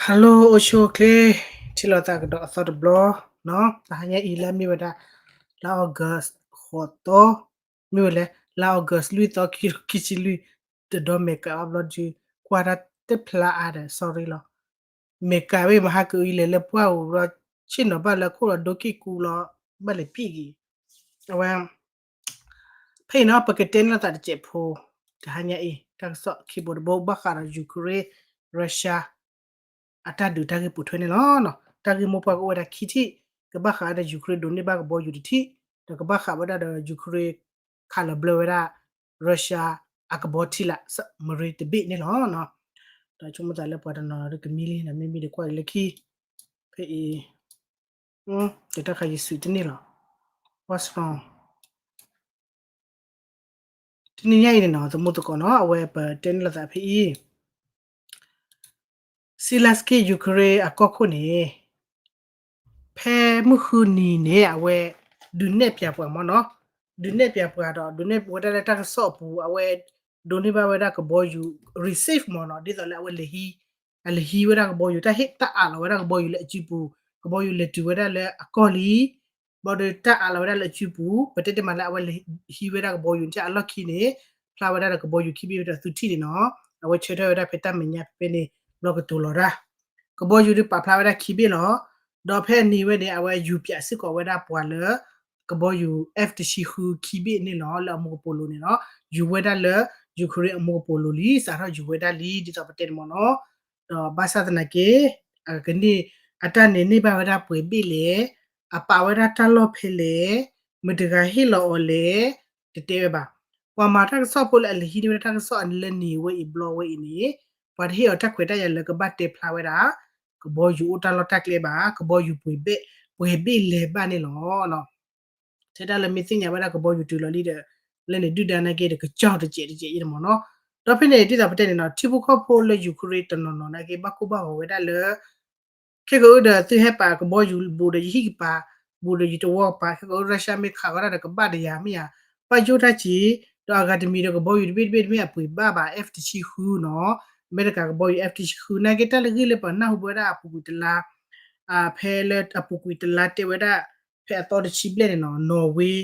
Hello အိၣ်ဆူၣ်အိၣ်ချ့, ထံၣ်လိာ်သးကဒီးအသီတဘျီ, တဟါညါအံၤလၢမ့ၢ်ဝဲဒၣ် လါ August ဃိးသီ, မ့ၢ်ဝဲလဲၣ် လါ August လွံၢ်သီ ခံကထိခံဆံလွံၢ်, တဒီမဲာ်ကးဘၣ်ဘျီဒုး ကွၢ်တၢ်တဖျါအါဒီး sorry လီၤ. မဲာ်ကးဝဲမဟါကအံၤလဲၤလၢပှၢ်ဧိၤဘျီ ဆ့ၣ်နီၤဘၣ်လၢခိၣ်လီၤဒိက့ၢ်ကူလီၤ ဘၣ်လဲၤပံၣ်က့ၤ, အဝဲ ဖဲအံၤနီၤ ပကတဲန့ၢ်လိာ်သးတစဲးဖိ, တဟါညါအံၤ တၢ်ကစီၣ်ခံဘိတဘိ ဘၣ်ဃးဒီး Ukraine Russia အတၢ်ဒုးတၢ်ဂ့ၢ်ပိာ်ထွဲန့ၣ်လီၤ. တၢ်ဂ့ၢ်မိၢ်ပှၢ်ကအိၣ်ဝဲဒၣ်ခံထံၣ်, ကဘၣ်ဃးဒီး Ukraine ဒိးန့ၢ်ဘၣ်ကဘီယူၤတထံၣ်, ဒီးကဘၣ်ဃးဝဲဒၣ်ဒီး Ukraine ခးလီၤဘျၢဝဲဒၣ် Russia အကဘီထံလာ် submarine တဘ့ၣ်န့ၣ်လီၤ. ဒီးဆိကမိၣ်သးလၢပှၤတနီၤနီၤကမံလံန့ၣ် မ့မ့ၢ်ဒီးကွၢ်အံၤလၢခံ, ဖဲအံၤ တၢ်ခါယံၤဆူၣ်တန့ၢ်လီၤ. What's wrong? တနံၤညါအံၤန့ၣ်နီၤ သမူသကိးနီၤ အဝဲပတဲန့ၢ်လိာ်သးဖဲအံၤ Zelensky Ukraine အကီၢ်ခိၣ်န့ၣ် ဖဲမုၢ်ဃုနံၤန့ၣ် အဝဲဒုးနဲၣ်ပၠးပှၤမ့ၢ်နီၤ, ဒုးနဲၣ်ပၠးပှၤဒီး ဒုးနဲၣ်ဝဲဒၣ်လၢတၢ်ကစီၣ်အပူၤ အဝဲဒိးန့ၢ်ဘၣ်ဝဲဒၣ်ကဘီယူၤ receive မ့ၢ်နီၤ, ဒ်သိးလၢအဝဲလဲၤဟံး, အလဲၤဟံးဝဲဒၣ်ကဘီယူၤ တၢ်ဟ့ၣ်တၢ်အးလီၤဝဲဒၣ်ကဘီယူၤလၢအစုပူၤ, ကဘီယူၤလဲၤတုၤဝဲဒၣ်လၢအကီၢ်လံ ဘၣ်ဒီးတၢ်အးလီၤဝဲဒၣ်လၢအစုပူၤ, ပတဲတမံၤလၢအဝဲလဲၤဟံးဝဲဒၣ်ကဘီယူၤ အလီၢ်ခံန့ၣ် ဖျါဝဲဒၣ်ဒီးကဘီယူၤခံဘ့ၣ်ဝဲဒီးသုထံၣ်န့ၣ်နီၤ, အဝဲဆၢထၢၣ်ဝဲဒၣ်ဖဲတၢ်မဲာ်ညါဖဲန့ၣ် ဘျီကတိၤလီၤတၢ်, ကဘီယူၤဒုးပာ်ဖျါဝဲဒၣ်ခံဘ့ၣ်လီၤ. ဒီးဖဲအနံၤဝဲန့ၣ် အဝဲယူၤပၠးစ့ၢ်ကီးဝဲဒၣ်ပှၤလၢ ကဘီယူၤ F တဆံဃုခံဘ့ၣ်န့ၣ်လီၤ လၢအမူကပိာ်လိၤန့ၣ်လီၤ. ယူၤဝဲဒၣ်လၢ Ukraine အမူကပိာ်လိၤလံ စးထီၣ်ယူၤဝဲဒၣ်လံ ဒ်သိးပတဲန့ၣ်မ့ၢ်နီၤ, ဒီးဘၣ်ဆၣ်သနာ်က့ ကန့ၢ်အတၢ်န့ၣ်န့ၢ်ဘၣ်ဝဲဒၣ်ပှဲၤဘ့ၣ်လဲၣ်, အပာ်ဝဲဒၣ်တၢ်လီၢ်ဖဲလဲၣ်, မတၤတဂၤဟ့ၣ်လီၤအီၤလဲၣ်, တတဲဝဲဘၣ်. ပှၤမၤတၢ်ကစီၣ်ဖိလၢအလဲၤဟံးန့ၢ်ဝဲဒၣ်တၢ်ကစီၣ်အလၢနံၤဝဲအံၤဘျီဝဲအံၤန့ၣ် ပှၤတဟ့ၣ်အီၤတၢ်ခွဲးတၢ်ယာ်လၢကဘၣ်တဲဖျါဝဲဒၣ် ကဘီယူၤအိၣ်တၢ်လီၢ်တၢ်ကျဲဘၣ်, ကဘီယူၤပှဲၤဘ့ၣ်, ပှဲၤဘ့ၣ်လဲၤဘၣ်န့ၣ်လီၤ. ထဲဒၣ်လၢမ့ၢ်သ့ၣ်ညါဝဲဒၣ်ကဘီယူၤတုၤလီၤလံဒီး လၢန့ၣ်ဒုၣ်ဒါနာ်က့ဒီး ကစၢ်တစဲးတစဲးအံၤန့ၣ်မ့ၢ်နီၤ. ဒီးဖဲန့ၣ်ဒ်သိးပတဲန့ၣ်နီၤ ထံဖိကီၢ်ဖိလၢ Ukraine တနီၤနီၤနာ်က့ ဘၣ်ကိၢ်ဘၣ်ဂီၤဝဲဒၣ်လၢ ခဲကအိၣ်ဒီးသုဟဲပာ်ကဘီယူၤဘူးဒီးယဟံၣ်ကပၤ, ဘူးဒီးယတဝီကပၤ, ခဲကအိၣ် Russia မ့ၢ်ခးဃီတၢ်ဒီးကဘၣ်ဒီးယၤမ့ၢ်ဧါ, ဘၣ်ယိၣ်တၢ်စ့, ဒီးအဂၤတမံၤဒီးကဘီယူၤတဘ့ၣ်တဘ့ၣ်တမ့ၢ်အပှ့ၤဘၣ်ဘၣ် F တဆံဃုနီၤ, အမဲရကၤကဘီယူၤ F တဆံဃု နာ်က့တၢ်လၢဂ့ၢ်လၢပှၤနၢ်ဟူဝဲဒၣ်အပူၤကွံာ်တလါ, ဖဲလၢအပူၤကွံာ်တလါတဲဝဲဒၣ်, ဖဲအသီတဆံဘျဲၣ်န့ၣ်နီၤ Norway,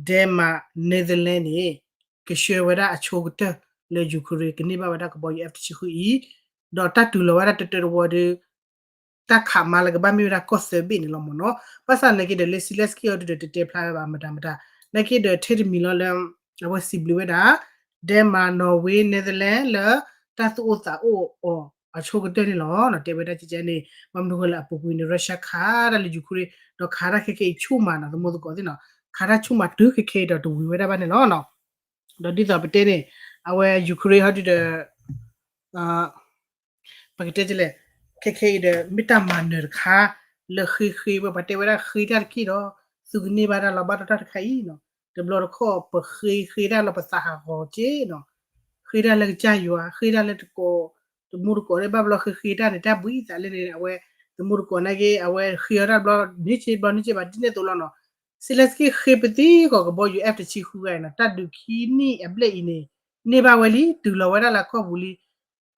Denmark, Netherlands န့ၣ် ကဆှၢဝဲဒၣ်အဆိကတၢၢ်လၢ Ukraine ကန့ၢ်ဘၣ်ဝဲဒၣ်ကဘီယူၤ F တဆံဃုအံၤ, ဒီးတၢ်တုၤလီၤဝဲဒၣ်တတၢတဝီဒီး တၢ်ခးမါလၢကဘၣ်မ့ၢ်ဝဲဒၣ်ကီၢ်သၢဘ့ၣ်န့ၣ်လီၤမ့ၢ်နီၤ. ဘၣ်ဆၣ်နာ်က့ဒီးလၢ Zelensky အီၤဒုဒီးတတဲဖျါဝဲဘၣ်မတၤမတၤ, နာ်က့ဒီးထဲတမံၤလီၤလၢ အဝဲစံးဘျုးဝဲဒၣ် Denmark, Norway, Netherlands လၢ တၢ်သူၣ်အိၣ်သးအိၣ်အီၤအဆိကတၢၢ်န့ၣ်လီၤ. တဲဝဲဒၣ်ကဲကဲန့ၣ် ဘၣ်မနုၤဃိလၢအပူၤကွံာ်န့ၣ် Russia ခးတၢ်လၢ Ukraine ဒီးခးတၢ်ခဲခဲအံၤဆူၣ်မးနီၤ သမူသကိးသ့ၣ်နီၤ, ခးတၢ်ဆူၣ်မးတုၤခဲခဲအံၤဒီးတဝံၤဝဲဒၣ်ဘၣ်န့ၣ်လီၤ. ဒီးဒ်သိးပတဲန့ၣ် အဝဲ Ukraine ဟီဒုဒီး ပကတဲလဲၣ်, ခဲခဲအံၤဒီး မ့ၢ်တၢ်မၤနၢၤတခါ လၢဃ့ဃ့ဝဲ ပှၤတဲဝဲဒၣ်ဃ့တၢ်တက့ၢ်ဒီး သုကန့ၢ်ဘၣ်တၢ်လီၤဘၣ်ထီၣ်တၢ်တခါအံၤနီၤ, တဘျီတခီၣ် ပဃ့ဃ့တၢ်လီၤပသးဟးဂီၤက့နီၤ, ဃ့တၢ်လၢကစၢ်ယွၤ ဃ့တၢ်လၢတကိး တမူတကိးဒီး ဘၣ်ဘျီဃ့ဃ့တၢ်န့ၣ် တၢ်ဘှံးသးလၢန့ၣ် အဝဲ တမူတကိးနာ်က့ အဝဲဃ့အီၣ်တၢ်ဘျီ န့ၢ်က့ဘျီန့ၢ်က့ဘၣ် ဒ်န့ၣ်သိးလီၤနီၤ. Zelensky ဃ့ပသံဃီၤကဘီယူၤ F တဆံဃုဂၤအံၤနီၤ တၢ်ဒုးခံနံၣ်အဘျဲၣ်အံၤန့ၣ် န့ၢ်ဘၣ်ဝဲလံ တုၤလီၤဝဲဒၣ်လၢကီၢ်ပူၤလံ.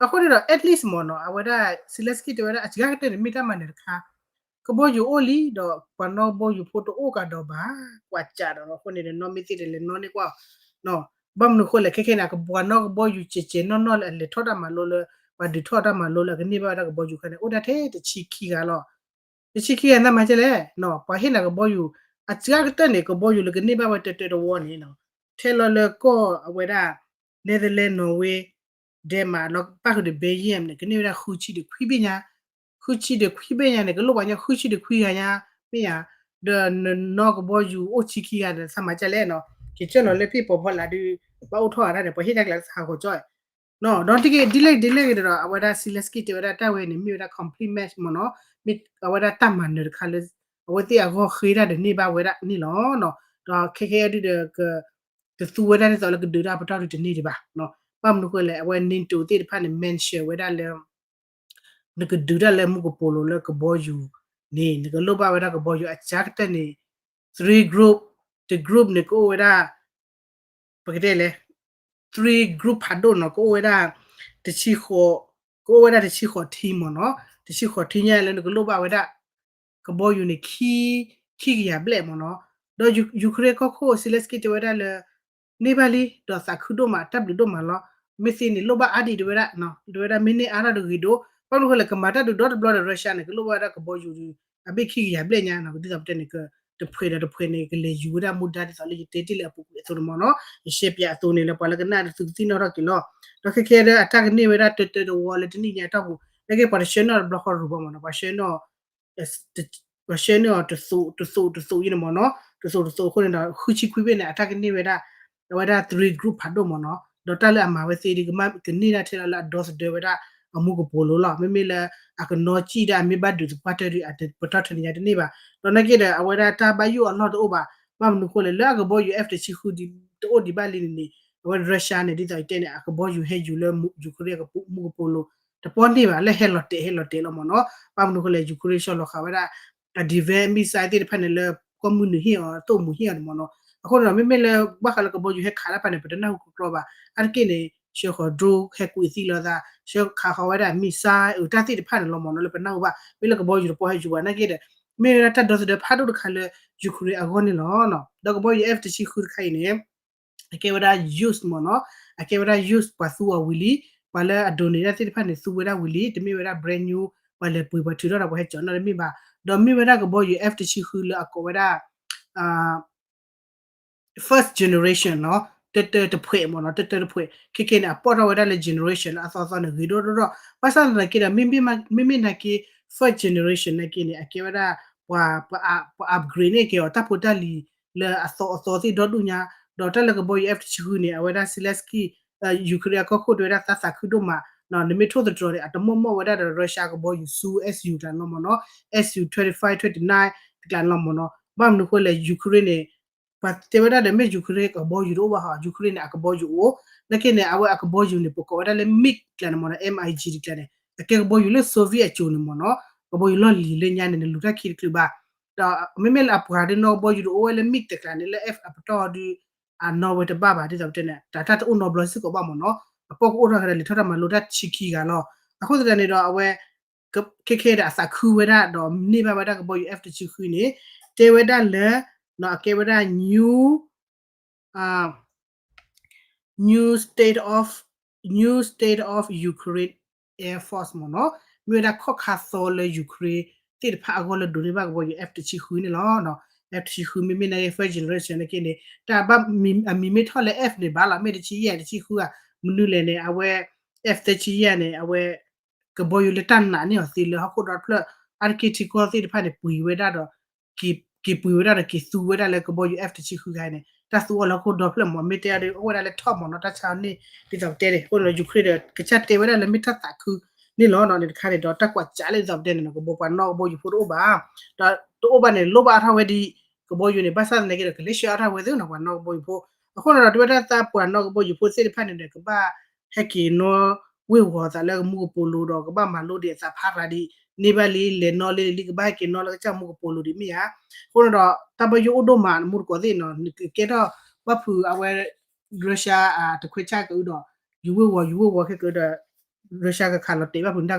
အဃိန့ၣ်ဒီး at least မ့ၢ်နီၤ အဝဲဒၣ် Zelensky တဲဝဲဒၣ် အစှၤကတၢၢ်န့ၣ် မ့ၢ်တၢ်မၤနၢၤတခါ ကဘီယူၤအိၣ်လံ ဒီးပှၤနီၣ်ကဘီယူၤဖိတအိၣ်ကဒီးဘၣ် ကွၢ်စးဒီး အဃိန့ၣ်ဒီး နီၢ်မ့ၢ်သ့ၣ်ဒီးလဲၤနီၣ်န့ၢ်ကွၢ် ဘၣ်မနုၤဃိလဲၣ် ခဲခဲန့ၣ် ပှၤနီၣ်ကဘီယူၤစဲးစဲးနီၣ်နီၣ်လၢအလဲၤထီၣ်တၢ်မၤလိလၢ ပှၤဒုးထီၣ်တၢ်မၤလိလၢ အကန့ၢ်ဘၣ်ဝဲဒၣ်ကဘီယူၤခါန့ၣ် အိၣ်ဒၣ်ထဲတဆံခံဂၤလီၤ. တဆံခံဂၤန့ၣ်မၤကဲလဲၣ် ပှၤဟ့ၣ်နၤကဘီယူၤ အစှၤကတၢၢ်န့ၣ် ကဘီယူၤလၢကန့ၢ်ဘၣ်ဝဲတၢတၢတဝီန့ၣ် ထဲလီၤလၢကီၢ်အဝဲဒၣ် Netherlands, Norway, Denmark လီၤပၣ်ဃုာ်ဒီး Belgium န့ၣ် ကန့ၢ်ဝဲဒၣ်ဃုဆံဒီးခွံဘ့ၣ်ညါ, ဃုဆံဒီးခွံဘ့ၣ်ညါန့ၣ် ကလိၣ်ပှၤညီဃုဆံဒီးခွံဂၤညါ မ့ၢ်ဧါ, ဒီးနနီၣ်ကဘီယူၤအိၣ်ဆံခံဂၤဒီး သးမၤကဲလဲၣ်နီၤ, က့ၤကၢၢ်လီၤလၢဖ့ၣ်ပီၤဖီလာ်ဒုး ဘၣ်အိၣ်ထီၣ်ဂၤတၢ်န့ၣ် ပှၤဟ့ၣ်တၢ်ကျဲသးဟးဂီၤကၠီ ဒီးဒ်လဲၣ်ဒ်လဲၣ်ဂ့ၤဒီး အဝဲဒၣ် Zelensky တဲဝဲဒၣ်တၢ်ဝဲန့ၣ် မ့ၢ်ဝဲဒၣ် compliment မ့ၢ်နီၤ, မ့ၢ်အဝဲဒၣ်တၢ်မၤနၢၤတခါလၢ အဝဲသ့ၣ်အဂီၢ်ဃ့တၢ်ဒီးန့ၢ်ဘၣ်ဝဲဒၣ်န့ၣ်လီၤ. ဒီးခဲခဲအံၤဒုဒီး တသူဝဲဒၣ်ဒ်သိးလၢကဒုးတၢ်ပတီၢ်ဒုးတန့ၢ်ဒံးဘၣ်. ဘၣ်မနုၤဃိလဲၣ် အဝဲ NATO သ့ၣ်တဖၣ်န့ၣ် mention ဝဲဒၣ်လၢ နကဒုးတၢ်လၢမူကပိာ်လိၤလၢကဘီယူၤန့ၣ် နကလိၣ်ဘၣ်ဝဲဒၣ်ကဘီယူၤအစှၤကတၢၢ်န့ၣ် three group, တ group န့ၣ် ကအိၣ်ဝဲဒၣ် ပကတဲလဲၣ် three group ဖးဒိၣ်နီၤ ကအိၣ်ဝဲဒၣ် တဆံဃိး ကအိၣ်ဝဲဒၣ်တဆံဃိး team မ့ၢ်နီၤ. တဆံဃိးထံညါလၢနကလိၣ်ဘၣ်ဝဲဒၣ် ကဘီယူၤန့ၣ် ခံကယၤဘျဲၣ်မ့ၢ်နီၤ. ဒီး Ukraine ကီၢ်ခိၣ် Zelensky တဲဝဲဒၣ်လၢ န့ၢ်ဘၣ်လံ ဒီးသးခုဒိၣ်မး တၢ်ဘျုးဒိၣ်မးလီၤ. မ့ၢ်သ့န့ၣ် လိၣ်ဘၣ်အါဒံးတဲဝဲဒၣ်, တဲဝဲဒၣ်မ့ၢ်န့ၢ်အါထီၣ်ဒီးဂ့ၤဒိၣ်, ဘၣ်မနုၤဃိလဲၣ် ကမၤတၢ်ဒုးဒီတဘျီဒီး Russia န့ၣ် ကလိၣ်ဘၣ်ဝဲဒၣ်ကဘီယူၤ အဘ့ၣ်ခံကယၤဘျဲၣ်ညါနီၤ, ဒ်သိးပတဲန့ၣ် တဖှဲးဒီးတဖှဲးန့ၣ် ကလဲၤယူၤဝဲဒၣ်မူဒါဒ်သိးလၢယတဲတ့ၢ်လၢအပူၤကွံာ်အသိးန့ၣ်မ့ၢ်နီၤ, ယရှဲပၠးအသိးန့ၣ်လၢပှၤလၢကနၣ်ဒီးသုကသ့ၣ်နီၣ်ထီၣ်က့ၤလီၤ. ဒီးခဲခဲဒီးအတၢ်ကန့ၢ်ဝဲဒၣ်တၢတၢတဝီလၢတနံၣ်ညါအတီၢ်ပူၤ နာ်က့ပှၤတဆှၢန့ၢ်အီၤတဘျီဃီရူၤဘၣ်မ့ၢ်နီၤ, ပှၤဆှၢန့ၢ်အီၤ ပှၤဆှၢန့ၢ်အီၤတသိးတသိးတသိးအံၤန့ၣ်မ့ၢ်နီၤ, တသိးတသိးအဃိန့ၣ်ဒီး ဃုဆံခွံဘ့ၣ်န့ၣ် အတၢ်ကန့ၢ်ဝဲဒၣ် အဝဲဒၣ် three group ဖးဒိၣ်မ့ၢ်နီၤ, ဒီးတၢ်လၢအမၤဝဲသ့ဒီး ကမ့ၢ်ကန့ၢ်ဒၣ်ထဲလီၤလၢအဒီသဒၢဝဲဒၣ်အမူကပိာ်လိၤလီၤ. မ့မ့ၢ်လၢအကနီစံၣ်ဒၣ်အမ့ၢ်ဘၣ်ဒုးသပှၢ်တၢၢ်ဒီး အတပတီၢ်ထၢန့ၣ်ညါတန့ၢ်ဘၣ်. ဒီးနာ်က့ဒီး အဝဲဒၣ်တၢ်ဘၣ်ယိၣ်အလီၢ်တအိၣ်ဘၣ်, ဘၣ်မနုၤဃိလဲၣ် လၢအကဘီယူၤ F တဆံဃုဒ်တအိၣ်ဒံးဘၣ်လံန့ၣ်န့ၣ် အဝဲ Russia န့ၣ် ဒ်သိးယတဲန့ၣ် အကဘီယူၤဟဲယူၤလၢယူၤခရ့အမူကပိာ်လိၤ တပီၢ်န့ၢ်ဘၣ် လၢဟဲလီၤတဲာ်ဟဲလီၤတဲာ်လီၤမ့ၢ်နီၤ, ဘၣ်မနုၤဃိလဲၣ် ယူၤခရ့ဆှၢလီၤဃာ်ဝဲဒၣ် အ defense missile သ့ၣ်တဖၣ်န့ၣ်လၢ ကီၢ်မုၢ်နုာ်ဟ့ၣ်အီၤ သိၣ်မုာ်ဟ့ၣ်အီၤန့ၣ်မ့ၢ်နီၤ, အဃိန့ၣ်ဒီး မ့မ့ၢ်လၢဘၣ်ဃးလၢကဘီယူၤဟဲခးတၢ်တဖၣ်န့ၣ် ပတနၢ်ဟူကကျီဘၣ်, အါတက့ၢ်န့ၣ် ဆှၢဃီၤ drone ဟဲကွံာ်သံလိာ်သး ဆှၢခးဃီၤဝဲဒၣ် missile အတၢ်သ့ၣ်တဖၣ်န့ၣ်လီၤမ့ၢ်နီၤ, လၢပနၢ်ဟူဘၣ် မ့ၢ်လၢကဘီယူၤတပီၢ်ဟဲယူၤဘၣ်နာ်က့ဒီး မ့ၢ်ဝဲဒၣ်တၢ်ဒီသဒၢဖးဒိၣ်တခါလၢ ယူၤခရ့အဂီၢ်န့ၣ်လီၤ. ဒီးကဘီယူၤ F တဆံဃုတခါအံၤန့ၣ် အကဲဝဲဒၣ် used မ့ၢ်နီၤ, အကဲဝဲဒၣ် used ပှၤသူအီၤဝံၤလံ, ပှၤလၢအဒိးန့ၢ်တၢ်သ့ၣ်တဖၣ်န့ၣ် သူဝဲဒၣ်ဝံၤလံ, တမ့ၢ်ဝဲဒၣ် brand new ပှၤလဲၤပှ့ၤပှၤထုးထီၣ်ဒီးပှၤဟဲကၠီၤနီၣ်တမ့ၢ်ဘၣ်, ဒီးမ့ၢ်ဝဲဒၣ်ကဘီယူၤ F တဆံဃုလၢအကိးဝဲဒၣ် first generation နီၤ, တၢတၢတဖှဲးမ့ၢ်နီၤ, တၢတၢတဖှဲး ခဲခဲန့ၣ် အပိာ်ထီၣ်ဝဲဒၣ်လၢ generation လၢအသီသီန့ၣ် ဂ့ၤဒိၣ်ဒိၣ်ဒိၣ်, ဘၣ်ဆၣ်သနာ်က့ဒီး မ့မ့ၢ်နာ်က့ first generation နာ်က့န့ၣ် အကဲဝဲဒၣ် ပှၤ ပှၤ upgrade န့ၢ်က့ၤအီၤ တၢ်ဖိတၢ်လံၤလၢအသီအသီသ့ၣ်ဒီဒူၣ်ညါ, ဒီးတၢ်လၢကဘီယူၤ F တဆံဃုန့ၣ် အဝဲဒၣ် Zelensky Ukraine အကီၢ်ခိၣ်တဲဝဲဒၣ်သးသးခုဒိၣ်မး, နမ့ၢ်ထိၣ်သတြီၤန့ၣ် အတမိၢ်မိၢ်ဝဲဒၣ်ဒီး Russia ကဘီယူၤဆူ Su တကျါန့ၣ်လီၤမ့ၢ်နီၤ, Su twenty-five twenty-nine တကျါန့ၣ်လီၤမ့ၢ်နီၤ, ဘၣ်မနုၤဃိလဲၣ် Ukraine န့ၣ် ပှၤတဲဝဲဒၣ်ဒီးမ့ၢ် Ukraine ကဘီယူၤတအိၣ်ဘၣ်ဟီ Ukraine န့ၣ် အကဘီယူၤအိၣ်, နာ်က့န့ၣ် အဝဲအကဘီယူၤန့ၣ် ပကိးဝဲဒၣ်လၢ MiG တကျါန့ၣ်မ့ၢ်နီၤ, MiG တကျါန့ၣ် အကဲကဘီယူၤလၢ Soviet အစိၤန့ၣ်မ့ၢ်နီၤ, ကဘီယူၤလီၢ်လံၤလၢညါန့ၣ် နလူၤတၢ်ခံတချုးဘၣ်, ဒီးမ့မ့ၢ်လၢအပှၤဒုးနီၣ်ကဘီယူၤတအိၣ်ဝဲလၢ MiG တကျါန့ၣ် လၢ F အပတီၢ်ဒုး အနီၣ်ဝဲတဘၣ်ဘၣ် ဒ်သိးပတဲန့ၣ် တၢ်တအိၣ်နီတဘျီစ့ၢ်ကီးဘၣ်မ့ၢ်နီၤ, အပိာ်ကအိၣ်ထီၣ်ကဒီးလဲၤထီၣ်တၢ်မၤလိတၢ်ဆံခံဂၤလီၤ, အဃိသတးန့ၣ်ဒီးအဝဲ ခဲခဲဒီးအသးခုဝဲဒၣ်ဒီးန့ၢ်ဘၣ်ဝဲဒၣ်ကဘီယူၤ F တဆံဃုန့ၣ် တဲဝဲဒၣ်လၢ အကဲဝဲဒၣ် new new state of new state of Ukraine Air Force မ့ၢ်နီၤ, မ့ၢ်ဝဲဒၣ်ခီၣ်ခါသီလၢ Ukraine သ့ၣ်တဖၣ်အဂီၢ်လၢဒိးန့ၢ်ဘၣ်ကဘီယူၤ F တဆံဃုန့ၣ်လီၤ. F တဆံဃု မ့မ့ၢ်နာ်က့ first generation နာ်က့န့ၣ် တၢ်ဘၣ်အမံၤမ့ၢ်ထီၣ်လၢ F န့ၣ် ဘၣ်လီၤ မ့ၢ်တဆံယဲၢ်တဆံဃုဧါ, မနုၤလဲၣ်န့ၣ် အဝဲ F သၢဆံယဲၢ်န့ၣ် အဝဲ ကဘီယူၤလၢတၢ်နာ်န့ၢ်အီၤသ့လၢဟီၣ်ခိၣ်ဒီဖျၢၣ် အါတက့ၢ်ထံကီၢ်သ့ၣ်တဖၣ်န့ၣ် ပှ့ၤဝဲဒၣ်ဒီး က့ၤပှ့ၤဝဲဒၣ်ဒီးက့ၤသူဝဲဒၣ်လၢကဘီယူၤ F တဆံဃုခါန့ၣ် တၢ်သူအီၤလၢဟီၣ်ခိၣ်ဒီဖျၢၣ်မ့ၢ် မ့ၢ်တဲအီၤဒီး အိၣ်ဝဲဒၣ်လၢထီၣ်မ့ၢ်နီၤ တၢ်ဆါန့ၣ် ဒ်သိးပတဲန့ၣ် အဃိန့ၣ်ဒီး Ukraine ဒီး ကစၢ်တဲဝဲဒၣ်လၢမ့ၢ်တၢ်သးခုန့ၣ်လီၤ. န့ၣ်တခါန့ၣ်ဒီး တၢ်ကွၢ်စးလၢဒ်သိးပတဲန့ၣ်နီၤ ကဘီပှၤနီၣ်ကဘီယူၤဖိတအိၣ်ဘၣ် ဒီးတအိၣ်ဘၣ်န့ၣ် လိၣ်ဘၣ်အါထီၣ်ဝဲဒ် ကဘီယူၤန့ၣ် ဘၣ်ဆၣ်သနာ်က့ဒီး ကလဲၤဆှၢအါထီၣ်ဝဲသ့ၣ်နီၤ ပှၤနီၣ်ကဘီယူၤဖိ အဃိန့ၣ်ဒီး တဝဲဒၣ်သးပှၤနီၣ်ကဘီယူၤဖိသ့ၣ်တဖၣ်န့ၣ်ဒီး ကဘၣ်ဟဲက့ၤနီၣ်ဝ့ၢ်ဝီၤသးလၢကမူကပိာ်လိၤဒီး ကဘၣ်မၤလိဒံးအသးဖးရၤဒံး န့ၢ်ဘၣ်လံ လဲၤနီၣ်လံလံ ကဘၣ်ဟဲက့ၤနီၣ်လၢကစၢ်မူကပိာ်လိၤဒံးမ့ၢ်ဧါ. အဃိန့ၣ်ဒီး တၢ်ဘၣ်ယိၣ်အိၣ်ဒိၣ်မး နမူတကိးသ့ၣ်နီၤ နကကဲထီၣ်ဘၣ်ဖုးအဝဲ Russia တခွဲးဆၣ်ကအုဒီး ယူၤဝ့ၢ်ဝီၤ ယူၤဝ့ၢ်ဝီၤခဲကအုဒီး Russia ကခးလီၤတဲာ်ဘၣ်ဖုးန့ၣ်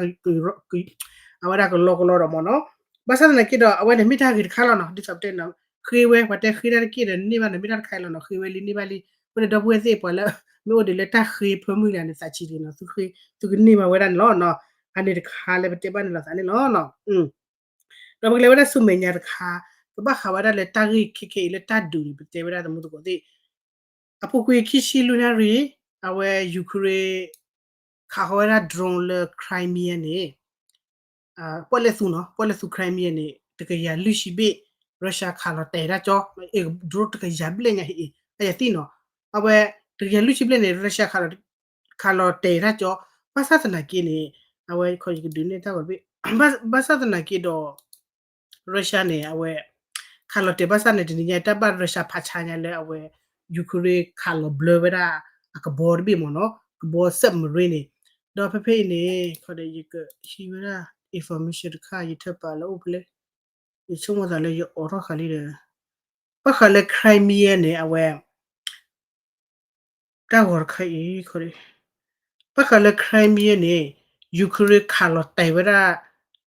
အဝဲဒၣ်ကလီကလီဒီးမ့ၢ်နီၤ. ဘၣ်ဆၣ်သနာ်က့ဒီး အဝဲန့ၣ်မ့ၢ်တၢ်ဂ့ၤတခါလီၤနီၤ ဒ်သိးပတဲနီၤ ဃ့ဝဲ ပှၤတဲဃ့တၢ်တက့ၢ်ဒီး န့ၢ်ဘၣ်န့ၣ် မ့ၢ်တၢ်တခါအံၤလီၤနီၤ ဃ့ဝဲလံန့ၢ်ဘၣ်လံ. အဃိန့ၣ် ဒီပုၢ်ဝဲၢ်သ့ၣ်ပှၤလၢ မ့ၢ်အိၣ်ဒံးလၢတၢ်ဃ့ဖၢမုၢ်လၢ်န့ၣ် သးဆံးတဂ့ၤနီၤ သုဃ့ သုကန့ၢ်ဘၣ်ဝဲဒၣ်န့ၣ်လီၤနီၤ. အန့ၣ်တခါလၢပတဲဘၣ်န့ၣ်လီၤသးန့ၣ်လီၤနီၤ. ဒီးပကလဲၤဝဲဒၣ်ဆူမဲာ်ညါတခါ ပဘၣ်ဃးဝဲဒၣ်လၢတၢ်ဂ့ၢ်ခဲခဲအံၤလၢတၢ်ဒုးန့ၣ် ပတဲဝဲဒၣ်သမူသကိးသ့ၣ် အပူၤကွံာ်ခံဆံလွံၢ်နၣ်ရံၣ် အဝဲ Ukraine ခးဃီဝဲဒၣ် drone လၢ Crimea န့ၣ် ပီၣ်လဲၣ်သူနီၤ ပီၣ်လဲၣ်သူ Crimea န့ၣ် တကယၤလွံၢ်ဆံဘ့ၣ် Russia ခးလီၤတဲာ်တၢ်ကၠီ drone တကယၤဘျဲၣ်ညါဟ့ၣ် အယၤသ့ၣ်နီၤ အဝဲ တကယၤလွံၢ်ဆံဘျဲၣ်န့ၣ် Russia ခးလီၤတဲာ်တၢ်ကၠီ ဘၣ်ဆၣ်သနာ်က့န့ၣ် အဝဲ ယကဒုးနဲၣ်တၢ်ဂီၤတဘ့ၣ် ဘၣ်ဆၣ်သနာ်က့ဒီး Russia န့ၣ် အဝဲ ခးလီၤတဲာ်ဘၣ်ဆၣ်န့ၣ် တနံၤညါတၢ်ဘၣ် Russia ဖးဆါညါလၢအဝဲ Ukraine ခးလီၤဘျၢဝဲဒၣ် အကဘီတဘ့ၣ်မ့ၢ်နီၤ ကဘီ submarine န့ၣ် ဒီးဖဲဖဲအံၤန့ၣ် ခီဒီးယကဟံးဝဲဒၣ် information တခါ ယထၢပာ်လၢအိၣ်ဖဲလဲၣ် ယဆိကမိၣ်သးလၢယအိးထီၣ်ဃာ်လံဒီး ဘၣ်ဃးလၢ Crimea န့ၣ် အဝဲ တၢ်ဂီၤတခါအံၤ ဘၣ်ဃးလၢ Crimea န့ၣ် Ukraine ခးလီၤတဲာ်ဝဲဒၣ်